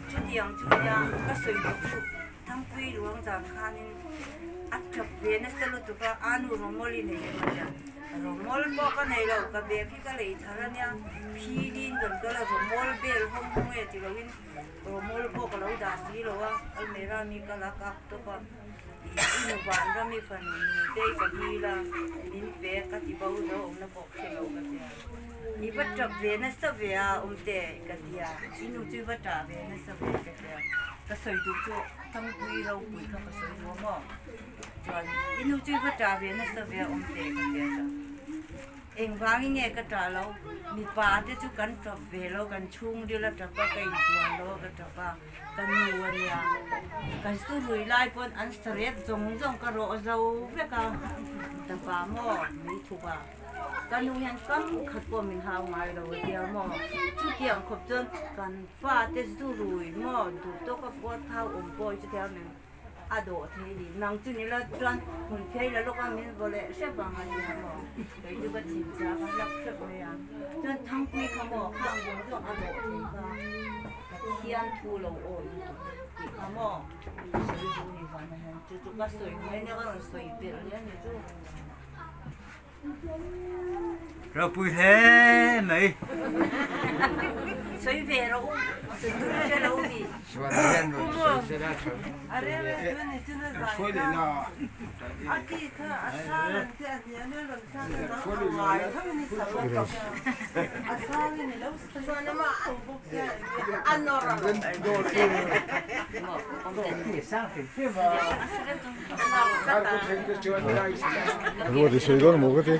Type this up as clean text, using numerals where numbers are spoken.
Chutiang chu nia ka sawi duh chu Thangpui luang zan khanin a tap ve nasa lutuk a, a nu rawmawl i nei em a tia, rawmawl pawh ka nei lo, ka bag hi ka lei thar a nia, philin kan kal a, rawmawl bel hawng hawng e ti loin rawmawl pawh ka lo dah si lo a, almera mi ka la kap tawp a, i nu van ram i fanu nute i ka dil a, min pe ka ti bo zo awmna pawh ka hre lo ka tia, i va tap ve nasa ve a awmte ka tia, i nu chu i va tah ve nasa ve ka tia. Ka sawi duh chu Thangpui ropui kha ka sawi duh a maw? Chuan i nu chu i va ṭah ve nasa ve a awm teh ka ti a chuan engvangin nge ka ṭah lo? Mipa te chu kan ṭap ve lo, kan chhungril a ṭap a, ka intuan lo a ka ṭap a, ka nu a nia. Ka zu rui lai pawn an sarep zawng zawng ka rawh zo vek a, tapa maw meithup a. Ka nu hian kam khat pawh min hau ngai lo a tia maw? Chutiang khawp chuan kan fate zu rui maw duh tawka puar thau awm pawh hi chutiang min a dawh thei a ni. Nang chu nila chuan hmun phei la lawk a min vaw leh hrep ang a tia maw? Kei chu ka chhinchhiah a, ka hlap hrep mai a. Chuan Thangpui kha maw khang zawng zawng a dawh thei kha Pathian thu lo awi lutuk tih kha maw sawi duh ni vana hian chu chu ka sawi mai nia ka rawn sawi belh hle a ni chu. Ropui hle mai. Sawi ve rawh u, sawi tur hre lo mi. Chuan hian rawn sawi se la tha Ruat i sawi dawn maw ka ti.